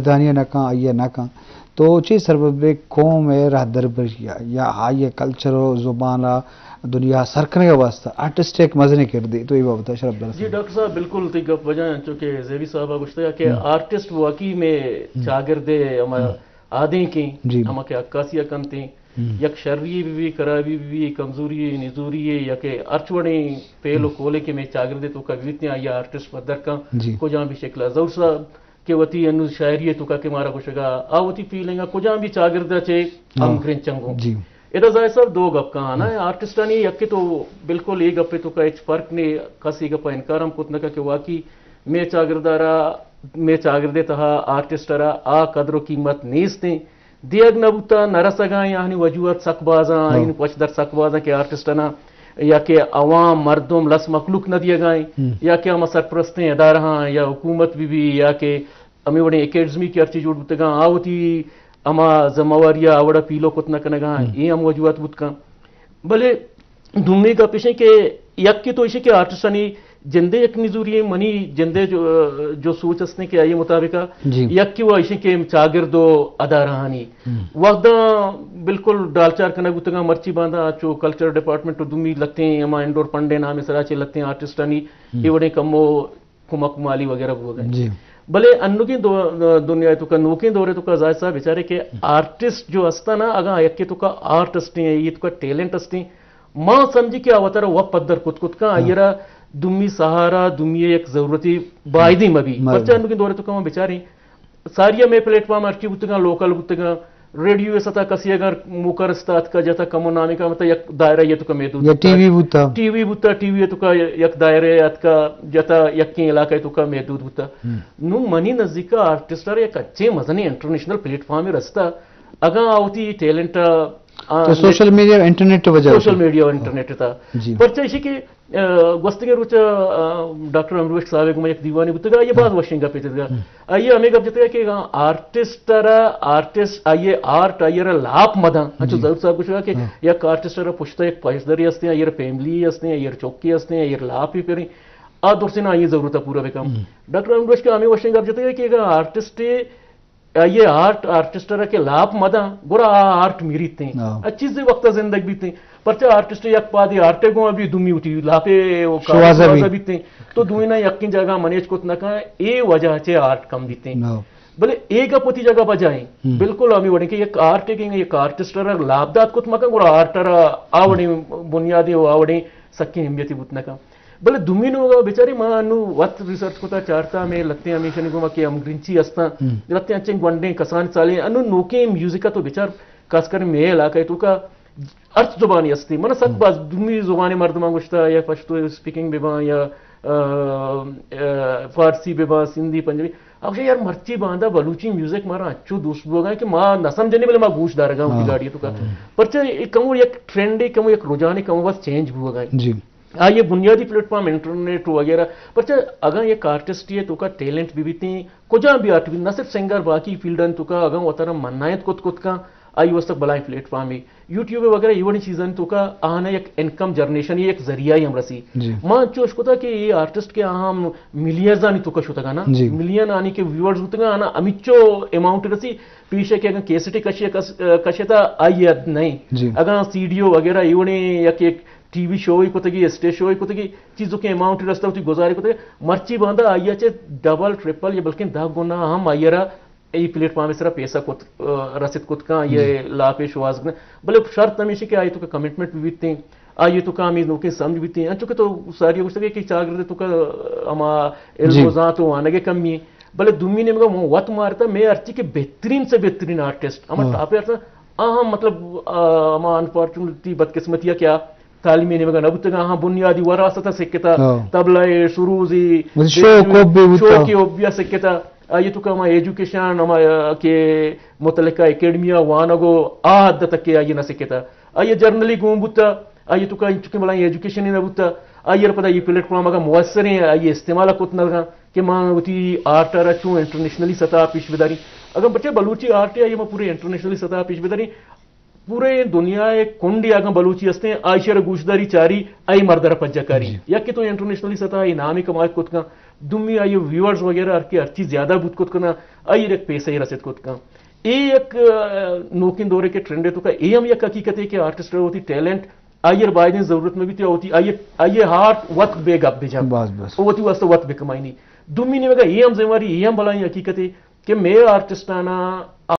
دانیہ نہ کن، آئی ء نہ کن، تو چے سبب ء قوم ء راہدربری ء یا آئی ء کلچر و زبان ء دنیا ء سر کنگ ء واستہ آرٹسٹ ء یک مزنیں کردے؟ تو اے بابت ء شرف دار جی ڈاکٹر صاحب، بالکل تئی گپ وجہ انچو کہ زیبی صاحب ء گوشتگ کہ آرٹسٹ واقعی میں چاگرد ء ہما آدینکیں، جی۔ ہما کہ عکاسی ء کنتیں، یک شری بہ بی، خرابی بہ بی، کمزوری، نزوری یا کہ ہرچ وڑیں پیل و کولے کہ میں چاگردے توکا بیتیں، آئی آرٹسٹ پدر کن، جی۔ کجام بھی شکل ء۔ ظہور صاحب کہ وتی انو شاعری توکا کہ مارا گوشگا، آ وتی فیلنگ ء کجام بھی چاگرد ء چے ہم گرنچنگو۔ جی۔ ادا ظاہر صاحب دو گپ کہاں نا، آرٹسٹانی یکے تو بالکل اے گپے توکا ہچ فرق نے، کس اے گپا انکار ہم کت نہ کہ واقعی میں چاگرد ء را، میں چاگردے تہا آرٹسٹ ء را آ قدر و قیمت نیستیں۔ دیگ نہ بوتا، نہ رسگا ایں، آہانی وجوہات سک بازاں، ہاں۔ آئین پوچ در سک بازاں کہ آرٹسٹانا یا کہ عوام، مردم، لس مخلوق نہ دیگا ایں، یا کہ ہما سرپرستیں ادارہاں یا حکومت بہ بی یا کہ ہمیں وڑیں اکیڈمی کہ ہرچی جوڑ بوتگاں، آ وتی ہما ذمہ واری ء آ وڑا پیلو کت نہ کنگا ایں، اے ہم وجوہات بوت کن۔ بلے دومی گپ ایش کہ یکے تو ایش کہ آرٹسٹانی جندے یک نزوری ایں، منی جندے جو، جو سوچ ہستیں کہ آئی مطابق جی۔ یکے وہ ایش کہ چاگرد و ادارہانی وقت بالکل ڈالچار کنگ بوتگاں، مرچی باندا چو کلچر ڈپارٹمنٹ و دومی لتیں ہما انڈور فنڈ نام سرا چے لتیں آرٹسٹانی اے وڑیں کمو کمک مالی وغیرہ بوگ ء انت۔ جی۔ بلے انوگیں دو-، دنیا ء توکا، نوکیں دور ء توکا ظاہر صاحب بچارے کہ آرٹسٹ جو ہستاں نا، اگاں یکے توکا آرٹ ہستیں، یہ توکا ٹیلنٹ ہستیں، ما سمجھی کہ آ وتارا وت پدر کت کت کن، آئی را دومی سہارا، دومی یک ضرورتی بایدیں مبی۔ مبی۔ پرچہ انوگیں دور ء توکا ما بچاریں، ساری ہمے پلیٹ فارم ہرچی بوتگاں، لوکل بوتگاں، ریڈیو ء ستا کسی اگر موکا رستا اتکا جتا کمو نامے کا مطلب یک دائرہ یہ توکا محدود یا بوتا۔ ٹی وی بوتا۔ ٹی وی بوتا، ٹی وی توکا یک دائرہ اتکا جتا یکیں علاقہ توکا محدود بوتا۔ نو منی نزدیکا آرٹسٹ ء یک اچھے مزنیں انٹرنیشنل پلیٹ فارم رستا۔ اگاں آ وتی ٹیلنٹ ء، آ، تو سوشل میڈیا، انٹرنیٹ وجہ سوشل سے۔ میڈیا و انٹرنیٹ تا۔ جی۔ پرچہ ایشی کہ ء، گوستگیں روچ ء، ء، ڈاکٹر امروش صاحب ء گوما یک دیوانے بوتگ، آئی ء باز وشیں گپے جتگ۔ آئی ء ہمے گپ جتگ کہ اگاں آرٹسٹ ء را، آرٹسٹ، آئی ء آرٹ، آئی ء را لاپ مداں، انچو ظہور صاحب گوشگ کہ یک آرٹسٹ ء را پشت ء یک پیشدرے ہستیں، آئی ء را فیملی ہستیں، آئی ء را چوکی ہستیں، آئی ء را لاپے پریں، آ درسیں آئی ء ضرورت ء پورا بکن۔ ڈاکٹر امروش کہ ہمے وشیں گپ جتگ کہ اگاں آرٹسٹ آئی ء آرٹ، آرٹسٹ ء را کہ لاپ مداں، گڑا آ آرٹ میریتیں۔ آ چیزے وقت ء زندگ بیتیں۔ پرچہ آرٹسٹ یک پادے آرٹ ء گوں ابی دومی وتی لاپے و کارے شوہازہ شوہازہ بیتیں۔ تو دوئیناں یکیں جاگہ منیج کت نہ کن، اے وجہ چہ آرٹ کم بیتیں۔ بلے اے گپ وتی جاگہ بجائیں۔ بالکل ہمیں وڑیں کہ یک آرٹ ء کہ یک آرٹسٹ ء را لاپ دات کت مکن، گڑا آرٹ ء را آ وڑیں بنیادیں و آ وڑیں سکیں اہمیتی بوت نہ کن۔ بلے دومی نوگا بچاری ما انو وت ریسرچ کتا چارتا، ہمے لتیں ہمیشانی گوما کہ ہمگرنچی ہستاں، لتیں انچیں گونڈیں کسان سالیں، انو نوکیں میوزک تو بچار، خاص کر مے علاقہ توکا ہرچ زبانی ہستی، من سک باز دومی زبان مردمان گوشتا، یا پشتو اسپیکنگ بباں یا، آ، آ، فارسی بباں، سندھی، پنجابی۔ آ گوشے یار مرچی باندا بلوچی میوزک مارا اچو دوست بوگا کہ ما نہ سمجھنے بلے ما گوش دارگا وتی گاڑی توکا۔ پرچہ کمو یک ٹرینڈ، کمو یک رجحان، کمو بس چینج بوگا۔ جی۔ آئی ء بنیادی پلیٹ فارم انٹرنیٹ وغیرہ۔ پرچہ اگاں یک آرٹسٹ ء توکا ٹیلنٹ بہ بیتیں، کجام بھی آرٹ بہ بیت، نہ صرف سنگر، باقی فیلڈانی توکا اگاں وتارا منائت کت کت کن، آئی واسطہ بلائیں پلیٹ فارمے۔ یوٹیوب وغیرہ اے وڑیں چیزانی توکا آہاں یک انکم جنریشن یک ذریعہ ہم رسی۔ جی۔ ما انچو اشکتا کہ اے آرٹسٹ کہ آہاں ملینزانی توکا شتگا نا، جی۔ ملین آنی کہ ویورز بوتگا آنا ہمیچو اماؤنٹ رسی، پیش ہے کہ اگاں کیسٹے کشے کس-، کشتا آئی حد نہیں۔ جی۔ اگاں سی ڈی او وغیرہ اے وڑیں یک یک ٹی وی شو ہی کتگی، اسٹیج شو ہی کتگی، چیزوں کے اماؤنٹ رستہ ہوتی گزارے کتگی، مرچی باندا آئی ء چہ ڈبل، ٹرپل یا بلکہ دہ گنا ہم آئی ء را اے پلیٹ فارم سرا پیسہ کت، آ، رسید کت کن، آئی ء لاپ شواز کن۔ بلے شرط ہمیشی کہ آئی توکا کمٹمنٹ بھی بیتیں، آئی توکا ہمیں نوکیں سمجھ بیتیں۔ انچو کہ تو ساری گوشتگے کہ چاگرد توکا ہما علم جی۔ و زانت و وانگے کمی ہیں۔ بلے دومی نے مگا وت مارتا، میں ہرچی کہ بہترین سے بہترین آرٹسٹ، ہما ٹاپ آرٹسٹ، آ ہم مطلب، آ، ہما انفارچونیٹلی بدقسمتی ہے کیا تعلیمی نیمگا نہ بوتگاں، آہاں بنیادی وراثت ء سکتا، ہاں۔ طبلہ ء، سروز ء، وتی شوق حب ء بوتا۔ شوق ء حب ء سکتا۔ آئی توکا ہما ایجوکیشن، ہما کہ متعلقہ اکیڈمی ء وانگ و آ حد تک کہ آئی نہ سکتا۔ آئی جرنلی گون بوتا، آئی توکا انچکیں بلائیں ایجوکیشن نہ بوتا۔ آئی ء پدا یہ پلیٹ فارم اگاں مؤثر ہیں، آئی استعمال کت نہ لگا کہ ما وتی آرٹ ء را چون انٹرنیشنلی سطح پیش بداری۔ اگاں بچے بلوچی آرٹ ء آئی ما پورے انٹرنیشنلی سطح پیش بداری، پورے دنیا ء کنڈے اگاں بلوچی ہستیں، آئی شر گوشداری چاری، آئی مردر پجہ کاری۔ جی۔ یکے تو انٹرنیشنلی سطح ء نامی کمائے کت کن، دومی آئی ویورز وغیرہ ہر کے ہرچی زیادہ بوت کت کن، آئی یک پیسہ رسید کت کن۔ اے یک، آ، نوکیں دورے کے ٹرینڈ ہے تو کا اے ہم یک حقیقت ہے کہ آرٹسٹ وتی ٹیلنٹ آئی ء بائدیں ضرورت میں بیت یا وتی آئی ء، آئی ء ہارٹ وت بے گپ بجن۔ بس، بس۔ او وتی واسطہ وت بکمائنی۔ دومی نیمگا اے ہم ذمہ واری، اے ہم بلائیں حقیقت ہے کہ مئے آرٹسٹانا